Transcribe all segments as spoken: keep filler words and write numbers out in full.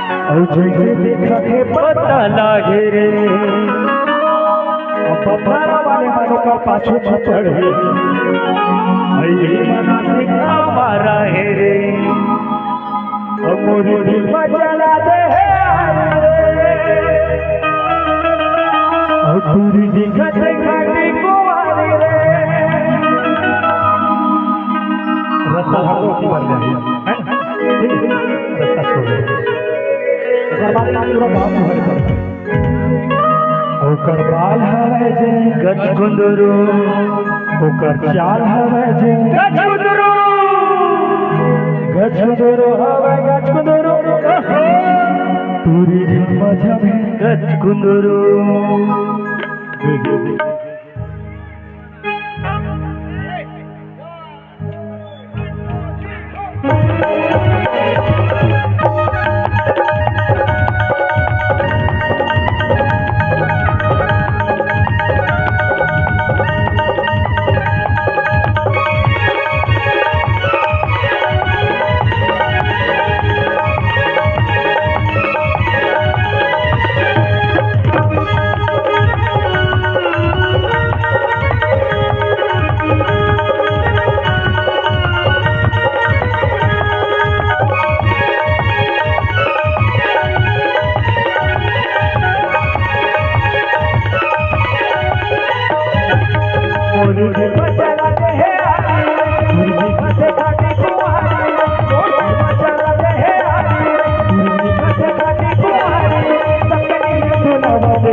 अउ जइसे देखत हे पता लागे रे, अब बफारा वाले मन ओकर पाछू म पड़े। अइ ये मना से का मारा हे रे, अउ मोर दिल म जला दे हे रे, अउ टूरी दिखत हे खाटी कुंवारी रे। रास्ता हर कोती बर जाही, है ना? ठीक है? रास्ता छोड़ दे। ओकर बाद पूरा गाँव में भर जाए। ओकर बाल हवय जे गजकुंदरू, ओकर चाल हवय जे गजकुंदरू, गजकुंदरू हवय गजकुंदरू, टूरी झमा झमे गजकुंदरू।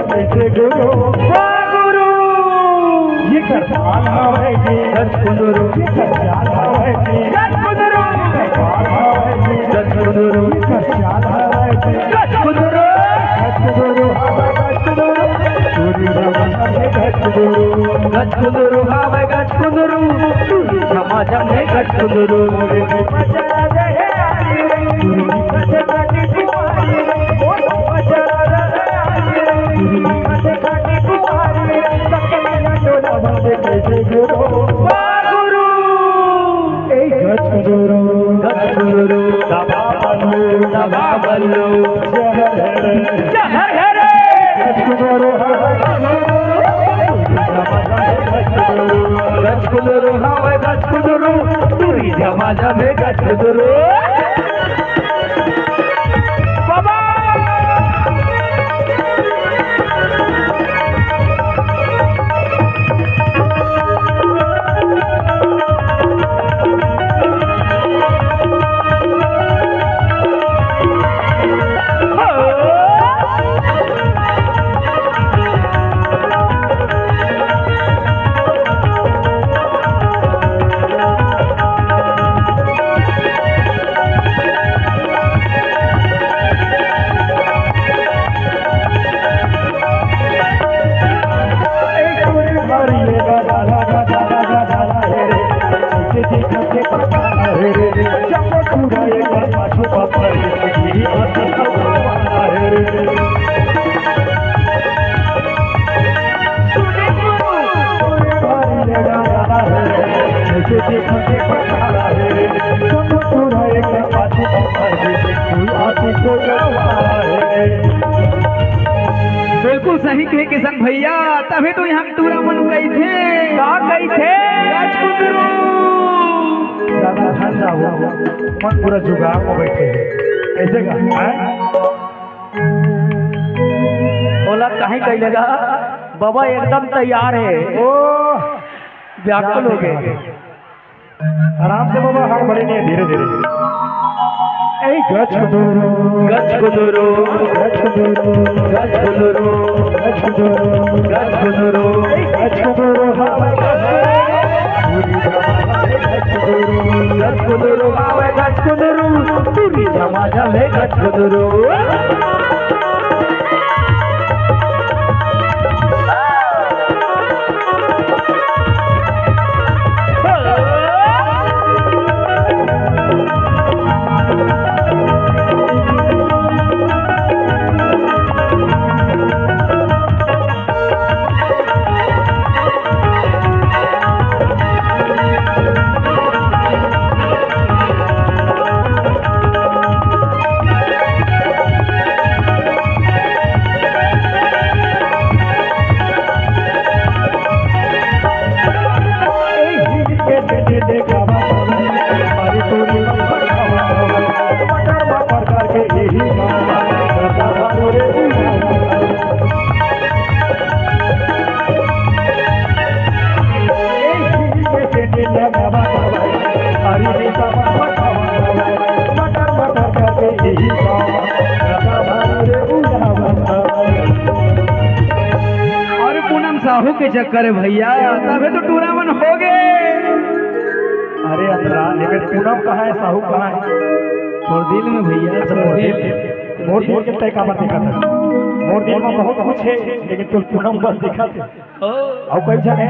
कैसे गुरु, वाह गुरु। ये करताल हवै जी, गजकुंदरू। ये करताल हवै जी, गजकुंदरू। ये करताल हवै जी, गजकुंदरू। ये करताल हवै जी, गजकुंदरू। गजकुंदरू हवै गजकुंदरू, टूरी झमा झमे गजकुंदरू। गजकुंदरू हवै गजकुंदरू, टूरी झमा झमे गजकुंदरू। वाह गुरु। ए गजकुंदरू, गजकुंदरू, दबा बल्लू, दबा बल्लू, जहर है रे, जहर है रे। गजकुंदरू, गजकुंदरू हवै गजकुंदरू, टूरी झमा झमे गजकुंदरू। बाबा। बिल्कुल सही कहे किशन भैया, तभी तो यहाँ टूरा मन कहिथे। का कहिथे? राजकुंदरू। ज्यादा ध्यान जाओ, मन पूरा जुगाड़ में बैठे हैं। कैसे का? हैं? ओला काहे कहि लेगा? बाबा एकदम तैयार है। ओ, व्याकुल हो गए। आराम से बाबा, हड़बड़ी नहीं, धीरे धीरे। ए गजकुंदरू, गजकुंदरू, गजकुंदरू, गजकुंदरू, गजकुंदरू, गजकुंदरू, ए गजकुंदरू, हाँ, गजकुंदरू, गजकुंदरू, हाँ, गजकुंदरू, टूरी झमा झमे गजकुंदरू। साहू के चक्कर हे भैया, तभे तो टूरा मन हो गे। अरे अतरा, लेकिन पूनम कहाँ हे, साहू कहाँ हे? तोर दिल में भैया, अच्छा, तोर मोर दिल दिल में। मोर दिल के तय काबर देखत हे? मोर दिल में बहुत कुछ हे, लेकिन तोर पूनम बस देखत हे। ओ। अउ कई झन हे?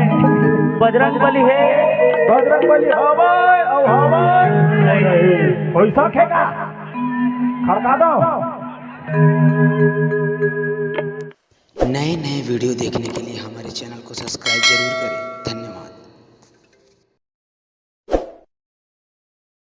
बजरंग बली हे। बजरंग बली हवय, अउ हवय। नहीं। पैसा खे का? खड़का दो। नए नए वीडियो देखने के लिए हमारे चैनल को सब्सक्राइब जरूर करें।